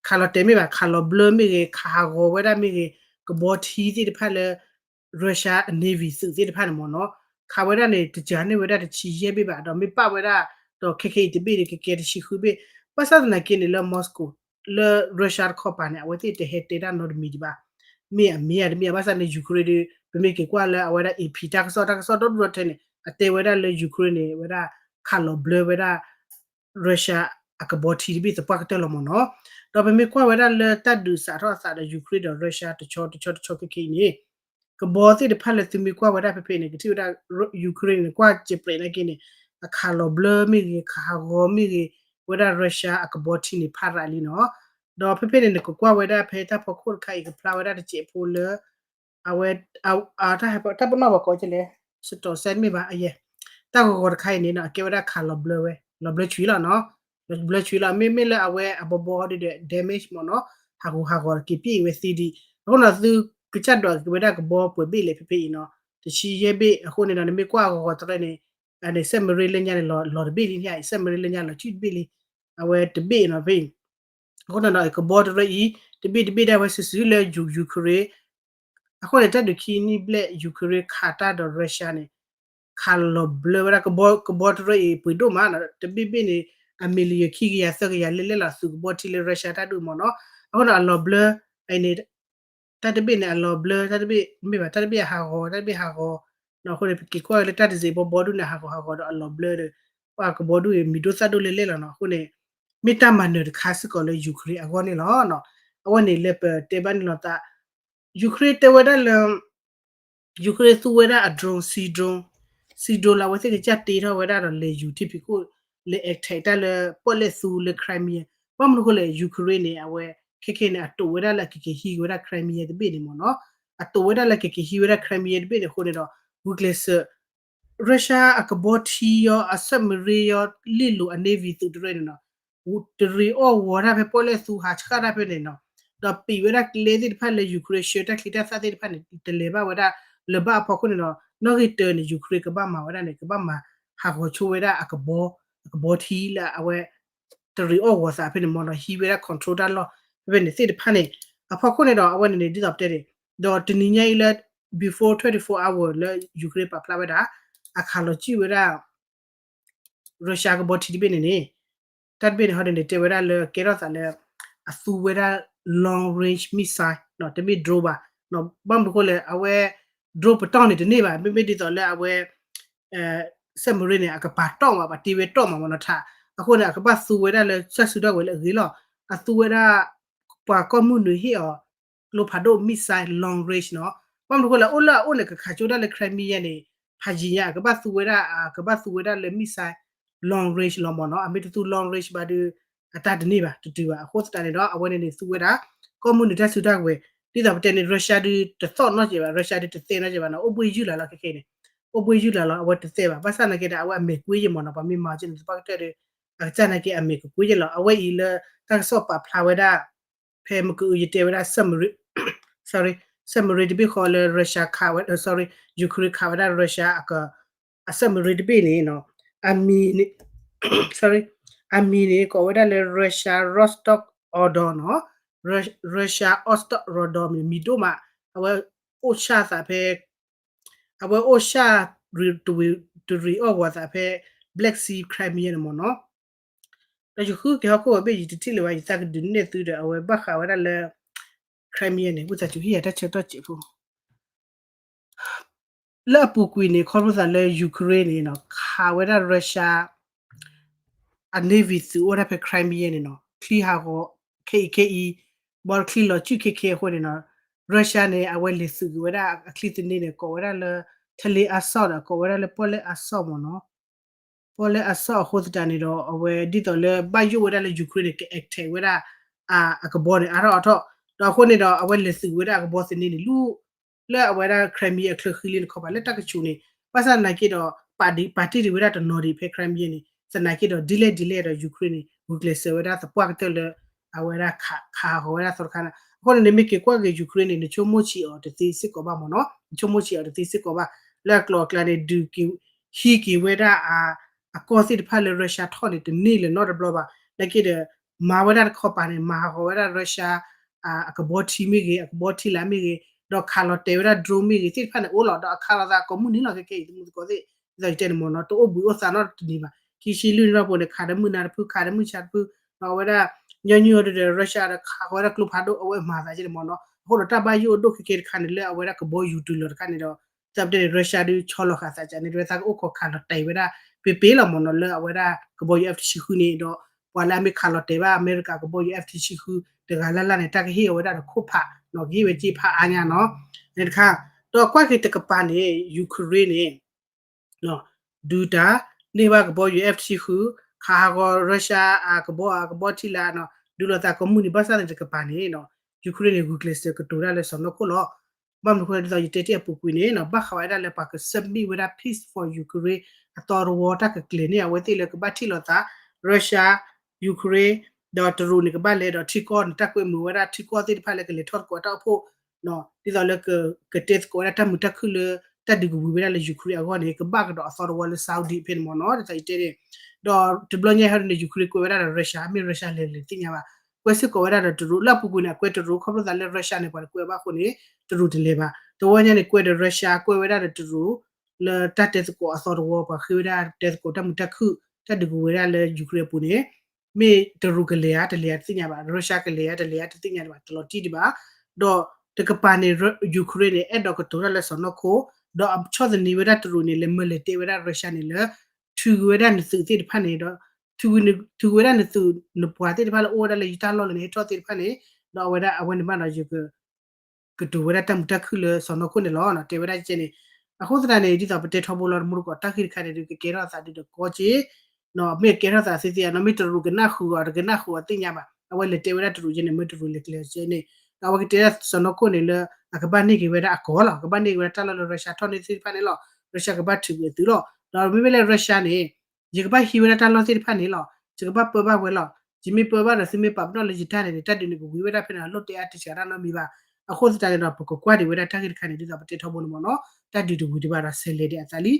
ခးလီၤတဲာ်မ့ၢ်ဘၣ် ခးလီၤဘျၢမ့ၢ်ဂ့ၤ ခးဟးဂီၤဝဲဒၣ်မ့ၢ်ဂ့ၤ ကဘီထံသ့ၣ်တဖၣ်လၢ Russia အ navy သုးသ့ၣ်တဖၣ်န့ၣ်မ့ၢ်နီၤ ခးဝဲဒၣ်န့ၣ် တစှၤန့ၢ်ဝဲဒၣ်တဆံယဲၢ်ဘ့ၣ်ဘၣ် ဒီးမ့ၢ်ပာ်ဝဲဒၣ် ဒီးခဲခဲအံၤတဘ့ၣ်ဒီး ကကဲတဆံဃုဘ့ၣ် ဘၣ်ဆၣ်သနာ်က့န့ၣ် လၢ Moscow လၢ Russia တခီပၤန့ၣ် အဝဲသ့ၣ်တဟဲတဲတၢ်နီတမံၤဒံးဘၣ် မ့ၢ်အမ့ၢ်ဧါတမ့ၢ်ဧါ ဘၣ်ဆၣ်န့ၣ် Ukraine ဒီး ပမ့ၢ်က့ၤကွၢ်လၢအဝဲဒၣ် AP တၢ်ကစီၣ် တၢ်ကစီၣ်ဒီဒူၣ်ဒီထၢန့ၣ် အတဲဝဲဒၣ်လၢ Ukraine န့ၣ် ဝဲဒၣ် ခးလီၤဘျၢဝဲဒၣ် Russia အကဘီထံတဘ့ၣ်သပှၢ်ကတၢၢ်လီၤမ့ၢ်နီၤ ဒီးပမ့ၢ်ကွၢ်ဝဲဒၣ်လၢတၢ်ဒုးစးထီၣ်အသးဒီး Ukraine ဒီး Russia တဆီတဆီတဆီခဲခဲအံၤန့ၣ် ကဘီသ့ၣ်တဖၣ်လၢသုမ့ၢ်ကွၢ်ဝဲဒၣ်ဖဲဖဲန့ၣ် ကထံၣ်ဝဲဒၣ် Ukraine န့ၣ် ကွၢ်စဲးပြဲးနာ်က့န့ၣ် အခးလီၤဘျၢမ့ၢ်ဂ့ၤ ခးဟးဂီၤမ့ၢ်ဂ့ၤ ဝဲဒၣ် Russia အကဘီထံန့ၣ်ဖးရးလံနီၤ ဒီးဖဲဖဲန့ၣ် နကကွၢ်ဝဲဒၣ်ဖဲတၢ်ဖီခိၣ်တခါအံၤ ကဖျါဝဲဒၣ်တစဲးဖိလၢ အဝဲ တၢ်ပနီၣ်ဘၣ်ကိးကလဲၣ် စတီၣ်စဲမ့ၢ်ဘၣ် အယဲၢ် တၢ်ဂီၤဂီၤတခါအံၤန့ၣ်နီၤ အကဲဝဲဒၣ်ခးလီၤဘျၢဝဲ လီၤဘျၢဆွံလီၤနီၤ လီၤဘျၢဆွံလီၤ မ့မ့ၢ်လၢအဝဲအဘီဘီဒီး damage မ့ၢ်နီၤ ဟးဂူာ်ဟးဂီၤက့ၤပံၣ်ဝဲသ့ဒံး အဃိနီၤ သုကစၢ်ဒွးက့ၤဝဲဒၣ်ကဘီပှဲၤဘ့ၣ်လဲၣ်ဖဲဖဲအံၤနီၤ တဆံယဲၢ်ဘ့ၣ် အဃိန့ၣ်ဒီး နမ့ၢ်ကွၢ်အဂီၤဂီၤတရၢန့ၣ် အန့ၣ် submarine လၢညါန့ၣ် လီၤတဘ့ၣ်လံ submarine လၢညါလီၤဆံတဘ့ၣ်လံ အဝဲတဘ့ၣ်နီၤဖဲအံၤ အဃိန့ၣ်ဒီး ကဘီတရၢအံၤ တဘ့ၣ်တဘ့ၣ်ဒၣ်ဝဲစုာ်စုာ်လၢ Ukraine အဃိန့ၣ် တၢ်ဒုးခံနံၣ်ဘျဲၣ် Ukraine ခးတၢ်ဒီး Russia န့ၣ် ခးလီၤဘျၢဝဲဒၣ် ကဘီတရၢအံၤ ပှ့ၤဒိၣ်မးနီၤ တဘ့ၣ်ဘ့ၣ်န့ၣ် အမံၤလၢယခံကယၤသၢကယၤလဲၣ်လဲၣ်လီၤ သုးကဘီထံလၢ Russia တၢ်ဒုးမ့ၢ်နီၤ အဃိန့ၣ် အလီၤဘျၢ အန့ၣ် တၢ်တဘ့ၣ်န့ၣ် အလီၤဘျၢ တၢ်တဘ့ၣ် မ့ၢ်ဘၣ် တၢ်တဘ့ၣ်အဟးဂီၤ တၢ်တဘ့ၣ်ဟးဂီၤ အဃိန့ၣ် ပက့ၤကွၢ်လၢတၢ်တစဲးဘီဘီဒူၣ်န့ၣ် ဟးဂီၤဟးဂီၤဒီးအလီၤဘျၢဒီး ပှၤကဘီဒူၣ်အံၤ မံၤဒိၣ်သၣ်ဒိၣ်လဲၣ်လဲၣ်လီၤနီၤ အဃိန့ၣ် မ့ၢ်တၢ်မၤနၢၤတခါစ့ၢ်ကီးလၢ Ukraine အဂီၢ်န့ၣ်လီၤ. အဝဲန့ၣ်လၢပတဲဘၣ်န့ၣ်လီၤသး Ukraine တဲဝဲဒၣ်လၢ Ukraine သူဝဲဒၣ်အ drone စံ drone စံ drone လၢအဝဲသ့ၣ်ကစၢ်တ့ထီၣ်ဝဲဒၣ်ဒီးလဲၤယူၤထံဖံးခိၣ် လဲၤ attack တၢ်လၢပီၣ်လဲၣ်သူလၢ Crimea ဘၣ်မနုၤအဃိလဲၣ် Ukraine န့ၣ် အဝဲခဲခဲန့ၣ် အတိာ်ဝဲဒၣ်လၢအကက့ၤဟံးဝဲဒၣ် Crimea တဘ့ၣ်န့ၣ်မ့ၢ်နီၤ အတိာ်ဝဲဒၣ်လၢကက့ၤဟံးဝဲဒၣ် Crimea တဘ့ၣ်န့ၣ်အဃိန့ၣ်ဒီး ဂုာ်ကျဲးစၢး Russia အကဘီထံယီၤ အ submarine ယီၤ လ့ၣ်လိၤအ navy သုးတရၢန့ၣ်နီၤ တရံးအီၣ်ဝီၤတၢ်ဖဲပီၣ်လဲၣ်သူဟးဆှၣ်တၢ်ဖဲန့ၣ်နီၤ ဒီးပံးဝဲဒၣ်ကျဲသ့ၣ်တဖၣ်လၢ Ukraine ဆှၢတၢ်ချံတၢ်သၣ်သ့ၣ်တဖၣ်န့ၣ် တလဲၤဘၣ်ဝဲဒၣ်လၢၤဘၣ်အဖီခိၣ်န့ၣ်ဒီး နီၣ်ဂံၢ်တၢန့ၣ် Ukraine ကဘၣ်မၤဝဲဒၣ်န့ၣ် ကဘၣ်မၤဟးဂီၤဆိဝဲဒၣ်အကဘီ အကဘီထံလၢအဝဲ တရံးအီၣ်ဝီၤသးဖဲန့ၣ်မ့ၢ်နီၤ ဟံးဝဲဒၣ် control တၢ်လီၢ် ဖဲဖဲန့ၣ်သ့ၣ်တဖၣ်န့ၣ် အဖီခိၣ်န့ၣ်ဒီး အဝဲန့ၣ်န့ၣ် ဒ်သိးပတဲန့ၣ် ဒီးတနံၤညါအံၤလၢ before twenty-four hour လၢ Ukraine ပာ်ဖျါဝဲဒၣ် အခးလီၤကံၣ်ဝဲဒၣ် Russia ကဘီထံတဘ့ၣ်န့ၣ်န့ၣ် တၢ်တဘ့ၣ်န့ၣ်ဟီဒ်န့ၣ် တဲဝဲဒၣ်လၢကဲထီၣ်သးလၢ အသူဝဲဒၣ် long range missile နီၤ တမ့ၢ် drone ဘၣ် ဘၣ်မနုၤအဃိလဲၣ် အဝဲ drone ပတီၢ်န့ၣ်တန့ၢ်ဘၣ် မ့မ့ၢ်ဒ်သိးလၢအဝဲ submarine န့ၣ် အကပၤတီၢ်မး ပှၤတ့ဝဲတီၢ်မးမ့ၢ်နီၤထး အဃိန့ၣ် အကဘၣ်သူဝဲဒၣ်လၢတၢ်စုတၢ်ဝဲၤလၢအဂ့ၤလီၤ အသူဝဲဒၣ် ပှၤကိးမုၢ်နုာ်ဟ့ၣ်အီၤ ကျိဖးဒိၣ် missile long range နီၤ ဘၣ်မနုၤအဃိလဲၣ် အိၣ်လၢအအိၣ်န့ၣ် ကခးကၠိဒၣ်လၢ Crimea န့ၣ် ဖးယံၤညါ အကဘၣ်သူဝဲဒၣ် အကဘၣ်သူဝဲဒၣ်လၢ missile long range လီၤမ့ၢ်နီၤ အမ့ၢ်တသူ long range ဘၣ်ဒီး အတၢ်တန့ၢ်ဘၣ် တတုၤဘၣ် အဃိသတးန့ၣ်ဒီး အဝဲန့ၣ်န့ၣ်သူဝဲဒၣ် ကိးမုၢ်နုာ်တၢ်စုတၢ်ဝဲၤ ဒ်သိးပတဲန့ၣ် Russia ဒုးတသီၣ်နီတစဲးဘၣ် Russia ဒုးတသဲနီတစဲးဘၣ်နီၤ အိၣ်ဘှံးယုၢ်လၢ်လီၤခဲခဲအံၤန့ၣ် အိၣ်ဘှံးယုၢ်လၢ်လီၤ အဝဲတသဲဘၣ် ဘၣ်ဆၣ်သနာ်က့ဒီး အဝဲအမဲာ်ကွ့ယဲၢ်မ့ၢ်နီၤ ပှၤမ့ၢ်မၤက့န့ၣ် သပှၢ်ကတၢၢ်ဒီး အကစၢ်သနာ်က့အမဲာ်ကကွ့ယဲၢ်လီၤ အဝဲအံၤလၢ တၢ်ကစီၣ်ပာ်ဖျါဝဲဒၣ် ဖဲမ့ၢ်ကအုယတဲဝဲဒၣ် submarine submarine တဘ့ၣ်ဃီလၢ Russia ခးဝဲ sorry Ukraine ခးဝဲဒၣ် Russia အက အ submarine တဘ့ၣ်န့ၣ်နီၤ အမံၤန့ၣ် sorry အမံၤန့ၣ် ကိးဝဲဒၣ်လၢ Russia Rostov Odon နီၤ Russia Rostov Odon မံၤဒိၣ်မး အဝဲအိၣ်ဆၣ်သးဖဲ အဝဲအိၣ်ဆၣ် တရံးအီၣ်ဝီၤသးဖဲ Black Sea Crimea န့ၣ်မ့ၢ်နီၤ ဒီးယဃုက့ၤဟီၣ်ခိၣ်ဝဲဘ့ၣ် ယတထံၣ်လၢၤဘၣ် ယသးကဒုးနဲၣ်သုဒီး အဝဲဘၣ်ဃးဝဲဒၣ်လၢ Crimea န့ၣ် ဝံသးစူၤဟ့ၣ်ယၤတၢ်ဆၢကတီၢ်စဲးဖိ လၢအပူၤကွံာ်န့ၣ် ခီဖျိသးလၢ Ukraine န့ၣ်နီၤ ခးဝဲဒၣ် Russia အ navy သုးအိၣ်ဒၣ်ဖဲ Crimea န့ၣ်နီၤ ချံဟးဂီၤ ခဲအံၤခဲအံၤ ဘီချံလီၤစုၣ်ခဲခဲအဃိန့ၣ်နီၤ Russia န့ၣ် အဝဲလဲၤသုးက့ၤဝဲဒၣ်အချံသန့န့ၣ် ကိးဝဲဒၣ်လၢ ထလ့အစီၣ်ဒီး ကိးဝဲဒၣ်လၢပီၣ်လဲၣ်အစီၣ်မ့ၢ်နီၤ ပီၣ်လဲၣ်အစီၣ်အဃိသတးန့ၣ်ဒီး အဝဲဒ်သိးလၢဘၣ်ယိၣ်ဝဲဒၣ်လၢ Ukraine န့ၣ် က attack ဝဲဒၣ် အကဘီန့ၣ် အါထီၣ်အါထီၣ် ဒီးအဃိန့ၣ်ဒီး အဝဲလဲၤသုးက့ၤဝဲဒၣ်အကဘီသန့န့ၣ် လၢ လၢအဝဲဒၣ် Crimea အချၢဃံလ့တခီပၤ လၢတၢ်ကဆူးန့ၣ် ဘၣ်ဆၣ်သနာ်က့ဒီး ပာ်တ့ၢ်တ့ၢ်ဝဲဒၣ်တနီၤဒံးဖဲ Crimea န့ၣ် သနာ်က့ဒီး ဒ်လဲၣ်ဒ်လဲၣ်ဒီး Ukraine န့ၣ် ဂုာ်ကျဲးစၢးဝဲဒၣ်သပှၢ်ကတၢၢ်လၢ အဝဲဒၣ်ခးဟးဂီၤဝဲဒၣ်သီတခါန့ၣ် အဃိန့ၣ် နမ့ၢ်က့ၤကွၢ်က့ၤ Ukraine န့ၣ် နဆိကမိၣ်ဆံးအီၤတသ့စ့ၢ်ကီးဘၣ်မ့ၢ်နီၤ နဆိကမိၣ်ဆံးအီၤတသ့စ့ၢ်ကီးဘၣ် လၢအကျိၤအကျဲန့ၣ် ဒုးက့ၤ ဟံးက့ၤဝဲဒၣ် အကီၢ်သ့ၣ်တဖၣ်လၢ Russia ထီၣ်န့ၣ် တန့ၢ်လၢၤနီတဘျီဘၣ် နာ်က့ဒီး မၤဝဲဒၣ်တခီပၤန့ၣ် မၤဟးဂီၤဝဲဒၣ် Russia အကဘီထံမ့ၢ်ဂ့ၤ အကဘီထံလာ်မ့ၢ်ဂ့ၤ ဒီးခးလီၤတဲာ်ဝဲဒၣ် drone မ့ၢ်ဂ့ၤ သ့ၣ်တဖၣ်န့ၣ် အိၣ်လီၤ ဒီးအခးလိာ်သးကိးမုၢ်နံၤလီၤ ခဲခဲအံၤ သမူသကိးသ့ၣ် ဒ်သိးယတဲန့ၣ်မ့ၢ်နီၤ တအိၣ်ဘှံးအိၣ်သါနီတနံၤဘၣ် ခံဆံလွံၢ်နံၣ်ထီၣ်ပူၤန့ၣ် ခးဒီးမုၢ်နၤတဖု ခးဒီးမုၢ်ဆါတဖု ဒီးအဝဲဒၣ် ညီနုၢ်အီၤဒီး Russia ဒီးခးဃီၤဝဲဒၣ်ကျိဖးဒိၣ် အဝဲမၤသးက့န့ၣ်မ့ၢ်နီၤ အဃိဒီးတၢ်ဘၣ်ယိၣ်အဒိၣ်ခဲခဲတခါန့ၣ် လၢအဝဲဒၣ်ကဘီယူၤတုၤလီၤတခါန့ၣ်ဒီး သးပတဲန့ၣ် Russia ဒုးဆီလီၤဃာ်သးကန့ၣ် တဝဲသးကအိၣ်ခိးခးလီၤတဲာ်ဝဲဒၣ် ပ့ပ့လီၤမ့ၢ်နီၤ လၢအဝဲဒၣ်ကဘီယူၤ F တဆံဃုန့ၣ်ဒီး ပှၤလၢအမ့ၢ်ခးလီၤတဲာ်ဘၣ်အမဲရကၤကဘီယူၤ F တဆံဃု တဂၤလၢ်လၢ်န့ၣ် တၢ်ကဟ့ၣ်အဝဲဒၣ်ဒီးခိၣ်ဖးနီၤ ကဟ့ၣ်ဝဲက့ဖးအါညါနီၤ န့ၣ်တခါ ဒီးကွၢ်က့ၤတကပၤန့ၣ် Ukraine န့ၣ် ဒုးတၢ် န့ၢ်ဘၣ်ကဘီယူၤ F တဆံဃု ခးဟးဂီၤ Russia အကဘီ အကဘီထံလာ်နီၤ ဒုးလိာ်သးကိးမုၢ်နံၤ ဘၣ်ဆၣ်သနာ်က့တကပၤန့ၣ်နီၤ Ukraine န့ၣ် ဂုာ်ကျဲးစၢးကတိၤတၢ်လၢစီၢ်နီၤခိၣ်လီၤ ဘၣ်မနုၤအဃိဒ်သိးယတဲတ့ၢ်အပူၤကွံာ်န့ၣ်နီၤ ဘၣ်ဃးဝဲဒၣ်လၢပှၤက submit ဝဲဒၣ် peace for Ukraine အသီတဝီ တၢ်ကကျဲၤန့ၢ်အဝဲသ့ၣ်လၢကဘၣ်ထံၣ်လိာ်သး Russia Ukraine ဒီးတရူးန့ၣ် ကဘၣ်လဲၤဒီးထံကီၢ်န့ၣ် တၢ်ကွဲမုာ်ဝဲဒၣ်ထံကီၢ်သ့ၣ်တဖၣ်လၢကလဲၤထီၣ်သကိးတၢ်အိၣ်ဖှိၣ် ဒ်သိးလၢ ကတဲသကိးဝဲဒၣ်တၢ်မုာ်တၢ်ခုၣ်လၢ တၢ်ဒုးကဝံၤဝဲဒၣ်လၢ Ukraine အဂီၢ်န့ၣ် ကဘၣ်ကဒီးအသီတဝီလၢ Saudi ဖဲန့ၣ်မ့ၢ်နီၤ ဒ်သိးယတဲန့ၣ် ဒီးတဘျီညါဟဲန့ၣ် Ukraine ကွဲးဝဲဒၣ်ဒီး Russia မ့ၢ် Russia လဲၤလဲၤသ့ၣ်ညါဘၣ် ကွဲးစ့ၢ်ကီးဝဲဒၣ်ဒီးတရူး လၢအပူၤကွံာ်န့ၣ် အကွဲးတရူး ခီဖျိသးလၢ Russia န့ၣ် ပှၤတကွဲးဘၣ်အဃိန့ၣ် တရူးတလဲၤဘၣ် တဝီညါန့ၣ် ကွဲးဒီး Russia ကွဲးဝဲဒၣ်ဒီးတရူး လၢတၢ်တဲသကိးအသီတဝီ ပှၤဃ့ဝဲဒၣ်တဲသကိးတၢ်မုာ်တၢ်ခုၣ် တၢ်ဒုးကဝံၤဝဲဒၣ်လၢ Ukraine အပူၤန့ၣ် မ့ၢ်တရူးကလဲၤဧါ တလဲၤဧါ တသ့ၣ်ညါဘၣ် Russia ကလဲၤဧါ တလဲၤဧါ တသ့ၣ်ညါဘၣ် တလီၤတံၢ်ဒံးဘၣ် ဒီးတကပၤန့ၣ် Ukraine န့ၣ် အဲၣ်ဒိးကတိၤတၢ်လၢစီၢ်နီၤခိၣ် ဒီးဆီၣ်သနံးဝဲဒၣ်တရူးန့ၣ် လဲၤမၢလဲၤတဲဝဲဒၣ် Russia န့ၣ်လၢ ထုးကွံာ်ဝဲဒၣ်နသုးသ့ၣ်တဖၣ်န့ၣ်ဒီး ထုးကွံာ်ဝဲဒၣ်နသုးနပှၤသ့ၣ်တဖၣ်လၢအိၣ်ဝဲဒၣ်လၢယတၢ်လီၢ်လၢနဟဲထီၣ်သ့ၣ်တဖၣ်န့ၣ် ဒီးအဝဲဒၣ်အဝဲန့ၣ်မးဒီးယက ကတိၤဝဲဒၣ်တၢ်မုာ်တၢ်ခုၣ်လၢစီၢ်နီၤခိၣ်န့ၣ်လီၤ တဲဝဲဒၣ်ကဲန့ၣ် အဃိသတးန့ၣ် ဒ်သိးပတဲထီဘိလီၤ တမူတကိးတၢ်ဂ့ၢ်တခါန့ၣ် ဒုးကကဲထီၣ်သးဒုးဒီးကီက့ မ့ၢ်ကဲထီၣ်သးသ့သ့ဧါနီၤ မ့ၢ်တရူးကနၣ်ဃုာ်အီၤ တကနၣ်ဃုာ်အီၤသ့ၣ်ညါဘၣ် အဝဲလဲၤတဲဝဲဒၣ်တရူးကဲန့ၣ် မ့ၢ်တရူးလဲၤကျဲၤကဲန့ၣ် ဒီးအဝဲကတဲဒၣ်စီၢ်နီၤခိၣ်န့ၣ်လၢ အကဘၣ်န့ၢ်က့ၤဝဲဒၣ်အကီၢ်လီၤ ကဘၣ်န့ၢ်က့ၤဝဲဒၣ်တၢ်လီၢ်လၢ Russia ထီၣ်န့ၢ်သ့ၣ်တဖၣ်န့ၣ်လီၤ Russia ကဘၣ်ထုးကွံာ်အသုးလီၤ ဒီးမ့မ့ၢ်လၢ Russia န့ၣ် ယကဘၣ်ဟံးဝဲဒၣ်တၢ်လီၢ်သ့ၣ်တဖၣ်န့ၣ်လီၤ ယကဘၣ်ပၢဘၣ်ဝဲလီၤ ယမ့ၢ်ပၢဘၣ်ဒီးသုမ့ၢ်ပာ်ပနီၣ်လၢယတၢ်န့ၣ်န့ၣ် တၢ်ဒုးန့ၣ်ကဝံၤဝဲဒၣ်ဖဲန့ၣ် လိၣ်တဲအါတစှၤတၢ်နီတမံၤဘၣ် အဃိသတးန့ၣ်ဒီး ပကကွၢ်ဒံးဝဲဒၣ်တၢ်ဂ့ၢ်တခါန့ၣ် ဒ်သိးပတဲထီဘိန့ၣ်မ့ၢ်နီၤ တၢ်ဒုးတဝံၤဒံးဘၣ်ဒီး ဆဲးလဲၤဒံးအသးလံ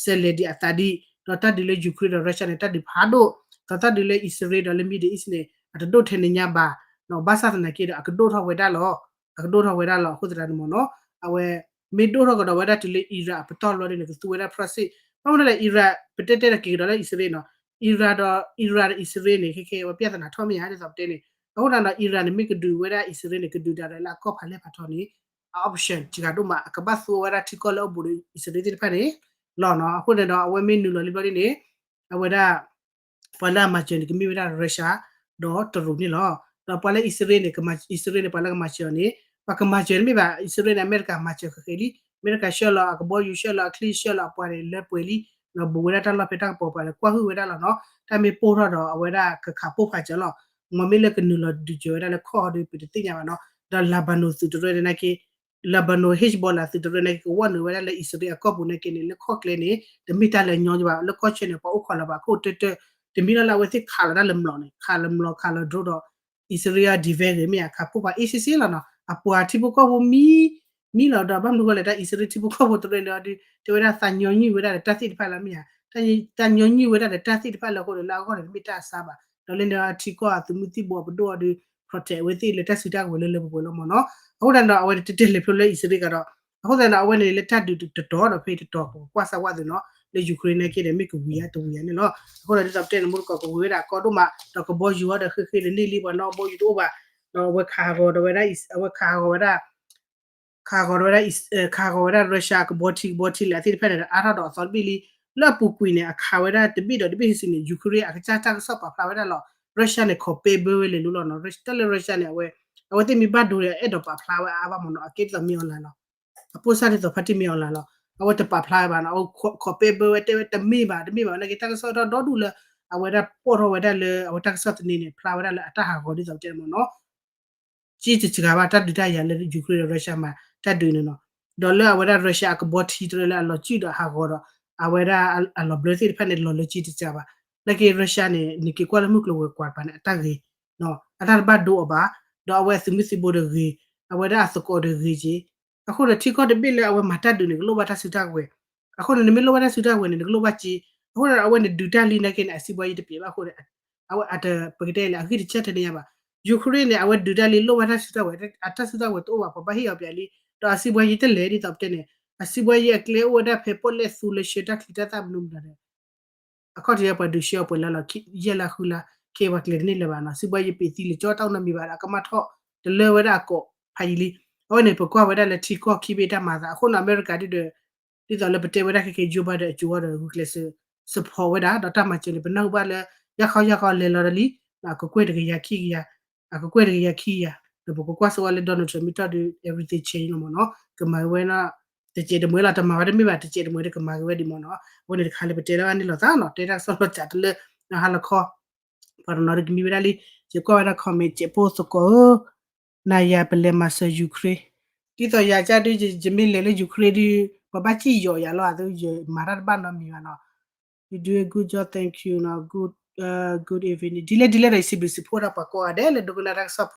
ဆဲးလဲၤဒံးအသးဒံး ဒီးတၢ်ဒုးလၢ Ukraine ဒီး Russia န့ၣ် တၢ်ဒုးဖးဒိၣ် ဒီးတၢ်ဒုးလၢအံၣ်စရ့လးဒီးလၢ Middle East န့ၣ် အတဒိၣ်ထဲန့ၣ်ညါဘၣ် ဘၣ်ဆၣ်သနာ်က့ဒီး အကဒိၣ်ထီၣ်ဝဲဒၣ်လီၤ အကဒိၣ်ထီၣ်ဝဲဒၣ်လီၤ အဃိသတးန့ၣ်မ့ၢ်နီၤ အဝဲ မ့ၢ်ဒိၣ်ထီၣ်ကဒီးဝဲဒၣ်တုၤလၢ Iran အပတီၢ်လီၤဒ်န့ၣ် ကသူဝဲဒၣ် proxy ဘၣ်မနုၤလဲၣ် Iran ပတဲတဲဒီးက့ၤကဒီးလၢအံၣ်စရ့လးနီၤ Iran ဒီး Iran ဒီးအံၣ်စရ့လးန့ၣ် ခဲခဲအံၤ အဝဲပြဿနာထီၣ်မ့ၢ်ဧါ ဒ်သိးပတဲန့ၣ် အဃိသတးဒီး Iran န့ၣ် မ့ၢ်ကဒုးဝဲဒၣ်အံၣ်စရ့လးန့ၣ် ကဒုးတၢ်ဒီးလၢအကီၢ်ဖးလဲၢ်ဖးထီန့ၣ် အ option စှၤဒိၣ်မး အကဘၣ်သူဝဲဒၣ်ထံကီၢ်လၢအအိၣ်ဘူးဒီးအံၣ်စရ့လးသ့ၣ်တဖၣ်န့ၣ် လီၤနီၤ အဃိန့ၣ်ဒီး အဝဲမ့ၢ်နုာ်လီၤလံဘျီဒ်န့ၣ် အဝဲဒၣ် ပှၤလၢအမၤစၢၤန့ၣ် ကမ့ၢ်ဝဲဒၣ် Russia ဒီးတရူးန့ၣ်လီၤ ဒီးပှၤလၢအံၣ်စရ့လးန့ၣ် အံၣ်စရ့လးန့ၣ် ပှၤလၢကမၤစၢၤအီၤန့ၣ် ပှၤကမၤစၢၤတမ့ၢ်ဘၣ် အံၣ်စရ့လးန့ၣ် အမဲရကၤမၤစၢၤဃဲၤဃဲၤလံ အမဲရကၤဆှၢလီၤအကဘီယူၤဆှၢလီၤအချံဆှၢလီၤအပှၤန့ၣ် လၢပှဲၤလံ ဒီးဘူးဝဲဒၣ်တၢ်လီၢ်ဖဲတၢ်ကပီၤပှၤန့ၣ် ကွၢ်ဟုၣ်ဝဲဒၣ်လီၤနီၤ တၢ်မ့ၢ်ပိၢ်ထီၣ်ဒီးအဝဲဒၣ်ကခးပိၢ်ဖးစၢၤလီၤ မ့မ့ၢ်လၢကနုာ်လီၤဒုးစၢၤဝဲဒၣ်လၢခီၣ်ဒီးပတသ့ၣ်ညါဘၣ်နီၤ ဒီး Lebanon သုးတရၢန့ၣ်နာ်က့ Lebanon Hezbollah သုးတရၢန့ၣ်က့ ကဝီၢ်နုာ်ဝဲဒၣ်လၢအံၣ်စရ့လးအကီၢ်ပူၤန့ၣ်က့န့ၣ် လၢခီၣ်ကျဲန့ၣ် တမ့ၢ်တၢ်လၢညီညီဘၣ် လၢကီၢ်ဆၢန့ၣ် ပှၤအိၣ်ခိးလီၤဘၣ်ခိၣ်တၢၢ်တၢၢ် တမံၤလီၤလၢအဝဲသ့ၣ်ခးလီၤတၢ်လၢမျိာ်န့ၣ် ခးလၢမျိာ်ခးလၢ drone ဒီး အံၣ်စရ့လး defense ဂ့ၤမ့ၢ်ဧါ ခးပိၢ်ပှၤ အ့ၣ်စ့ၣ်စ့ၣ်လီၤနီၤ အပှၤထံဖိကီၢ်ဖိမံ မံလီၤဒီး ဘၣ်မနုၤဃိလဲၣ် တၢ်အံၣ်စရ့လးထံဖိကီၢ်ဖိတရၢန့ၣ်ဒီး တဲဝဲဒၣ်သးညီနုၢ်ဝဲဒၣ်ဒီးတၢ်သ့ၣ်တဖၣ်လၢမ့ၢ်ဧါ တၢ်ညီနုၢ်ဝဲဒၣ်ဒီးတၢ်သ့ၣ်တဖၣ်လၢအဃိန့ၣ် လၢအဂီၢ်န့ၣ် တမ့ၢ်တၢ်အဆါဘၣ် ဒီးလၢန့ၣ်ထံကီၢ်အသုးမုၢ်သံၣ်ဘိအပဒိၣ်အီၤဒီး protect အဝဲသ့ၣ်လၢတၢ်စုတၢ်ကဝဲၤလၢလၢပှဲၤပှဲၤလီၤမ့ၢ်နီၤ အဃိသတးဒီး အဝဲတတဲလဲၤဖျိလၢအံၣ်စရ့လးကဒီး အဃိသတးဒီး အဝဲန့ၣ်လၢတၢ်ဒုးတတီၤဒီးဖဲတတီၤပကွၢ်စၢ်ဝဲသုးနီၤ လၢ Ukraine န့ၣ်က့ဒီး မ့ၢ်ကဝံၤဧါတဝံၤဧါန့ၣ်လီၤ အဃိဒီးဒ်သိးပတဲန့ၣ် မူတကိးကဝံၤဝဲဒၣ်အကီဒိၣ်မး ဒီးကဘီယူၤအီၤဒီးဃ့ဃ့န့ၣ်လံ ပှၤနီၣ်ဘီယူၤတအိၣ်ဘၣ် ဒီးအဝဲခးဟးဂီၤဒီးဝဲဒၣ် အဝဲခးဟးဂီၤဝဲဒၣ် ခးဟးဂီၤဝဲဒၣ် ခးဟးဂီၤဝဲဒၣ် Russia ကဘီထံကဘီထံလာ်သ့ၣ်တဖၣ်န့ၣ်ဒီး အါထီၣ်ဒီးအသီတဘ့ၣ်လံ လၢအပူၤကွံာ်န့ၣ် အခးဝဲဒၣ်တဘ့ၣ်ဒီးတဘ့ၣ်စုာ်စုာ်န့ၣ် Ukraine အကစၢ်တၢ်ကစီၣ်ပာ်ဖျါဝဲဒၣ်လီၤ Russia န့ၣ် ခီးပဲဘၢဝဲလဲၤလိၤလီၤနီၤ တၢ်လၢ Russia န့ၣ် အဝဲ အဝဲသ့ၣ်မ့ၢ်ဘၣ်ဒိန့ၣ် အဲၣ်ဒိးပာ်ဖျါဝဲအါအါဘၣ်မ့ၢ်နီၤ အကဲဒ်သိးမ့ၢ်အီၤလၢ်လီၤ အပိၢ်စၢ်ဒ်သိးဖါတံၢ်မ့ၢ်အီၤလၢ်လီၤ အဝဲတပာ်ဖျါဝဲဘၣ်နီၤ အဝဲခီးပဲဘၢဝဲတဲဝဲတမ့ၢ်ဘၣ် တမ့ၢ်ဘၣ်ဝဲနာ်က့ တၢ်ကစီၣ်ဒီဒူၣ်လၢ အဝဲဒၣ်ပိာ်ထီၣ်ဝဲဒၣ်လၢ အဝဲတၢ်ကစီၣ်သန့န့ၣ် ဖျါဝဲဒၣ်လၢအတၢ်ဟးဂီၤဒ်သိးတဲမ့ၢ်နီၤ က့တစှၤဘၣ် တၢ်ဒုးတၢ်ယၤလၢ Ukraine ဒီး Russia မၤတၢ်ဒုးန့ၣ်နီၤ ဒီးလၢအဝဲဒၣ် Russia အကဘီထံတရၢလၢအလီၤစုၣ်ဒီးဟးဂီၤဒီး အဝဲဒၣ်အလီၤဘျၢသ့ၣ်တဖၣ်န့ၣ် လီၤလၢက့တစှၤဘၣ် နာ်က့ Russia န့ၣ် နက့ၤကွၢ်လၢမုၢ်ကျိၤဝဲၤကွာ်တပၤန့ၣ် အတၢ်ဂ့ၤ အတၢ်တဘၣ်ဒိအီၤဘၣ် ဒီးအဝဲအသုးမုၢ်သံၣ်ဘိဒီးဂ့ၤ အဝဲဒၣ်အသကိးဒီးဂ့ၤက့ အဃိဒီးထံကီၢ်တဘ့ၣ်လၢအဝဲမၤတၢ်ဒုးန့ၣ် ကလိၣ်ဘၣ်တၢ်စုတၢ်ကဝဲၤ အဃိန့ၣ် နမ့ၢ်လိၣ်ဘၣ်တၢ်စုတၢ်ကဝဲၤန့ၣ် နကလိၣ်ဘၣ်က့ အဃိဒီးအဝဲန့ၣ်ဒုးတၢ်လံနာ်က့န့ၣ် အစံးဘှါယံၤတပျဲးဘၣ်အဃိဒီး အဝဲအတပကတဲလဲၣ် အဂံၢ်တစၢၢ်တန့ၢ်ယၤဘၣ်. Ukraine န့ၣ် အဝဲဒုးတၢ်လံ လိၣ်ဝဲတၢ်စုတၢ်ဝဲၤ အတၢ်စုတၢ်ဝဲၤတအိၣ်ဘၣ် ပဘၣ်ဟ့ၣ်အီၤပၠးလံ. ဒီးအစုဘှါယံၤတလဲၤဒ်သိးပတဲန့ၣ် အစုဘှါယံၤအကျဲအိၣ်ဝဲဒၣ်ဖဲပီၣ်လဲၣ်သူလၢဆှၢတၢ်ချံတၢ်သၣ်မနုၤမတၤဒီး အခီၣ်ထံးပှၤဒုးဆှၢအီၤပှဲၤလၢလီၤ ယဲၢ်လါဃုလါ ခဲအံၤပှၤကျဲၤတန့ၢ်လၢၤဘၣ်နီၤ. စုဘှါယံၤပ့ၤသံလၢကၠီတၢ်အိၣ်နီတမံၤဘၣ်ဒီး အကမၣ်ထီၣ်တလၢဝဲဒၣ်အကိးဖးယံၤလံ. အဝဲန့ၣ် ပကွၢ်ဝဲဒၣ်လၢထံကီၢ်ခံဘ့ၣ်တၢ်မၤသး အဃိန့ၣ် အမဲရကၤဒ်ဒီး ဒ်သိးလၢပတဲဝဲဒၣ်ခဲကဲ Joe Biden အစိၤအီၤဒီး ဂုာ်ကျဲးစၢး support ဝဲဒၣ် ဒီးတၢ်မၤစၢၤန့ၣ် ပနၢ်ဟူဘၣ်လၢ ယၢ်ခီယၢ်ခီလဲၤလီၤဒီးလံ အကကွဲၢ်တကယၤခံကယၤ အကကွဲၢ်တကယၤခံကယၤ ဒီးပကကွၢ်စ့ၢ်ကီးလၢ Donald Trump မ့ၢ်ထီၣ်ဒုး everything change လီၤမ့ၢ်နီၤ. ကမၤဝဲနီၤ တစဲးတမှဲၤလီၤ တမၤဝဲတမ့ၢ်ဘၣ် တစဲးတမှဲၤဒီးကမၤက့ၤဝဲဒံးမ့ၢ်နီၤ. အဃိန့ၣ်တခါလၢပတဲလၢအန့ၣ်လိာ်သးနီၤ တဲတၢ်ကစီၣ်လီၤစှၤတလၢ ဟါလီၤခီ ပှၤတနီၤဒုးကမံဝဲဒၣ်လံ. ယကွၢ်ဝဲဒၣ် comment စဲးဖိသကိးဧၢ နၤယၤပလဲၤမၤစၢၤ Ukraine ဒ်သိးယၤကၢ်ဒုး ယမ့ၢ်လဲၤလၢ Ukraine ဒုး ပှၤဘၣ်စံၣ်ယီၤယၤလီၤ အသုယမၤတၢ်တဘၣ်နီတမံၤဘၣ်နီၤ. You do a good job, thank you နီၤ good, uh, good evening ဒ်လဲၣ်ဒ်လဲၣ်ဒီး ယစံးဘျုးစံးဖှိၣ်ဒၣ်ပှၤကိးဂၤဒဲးလၢဒိကနၣ်တၢ်ကစီၣ်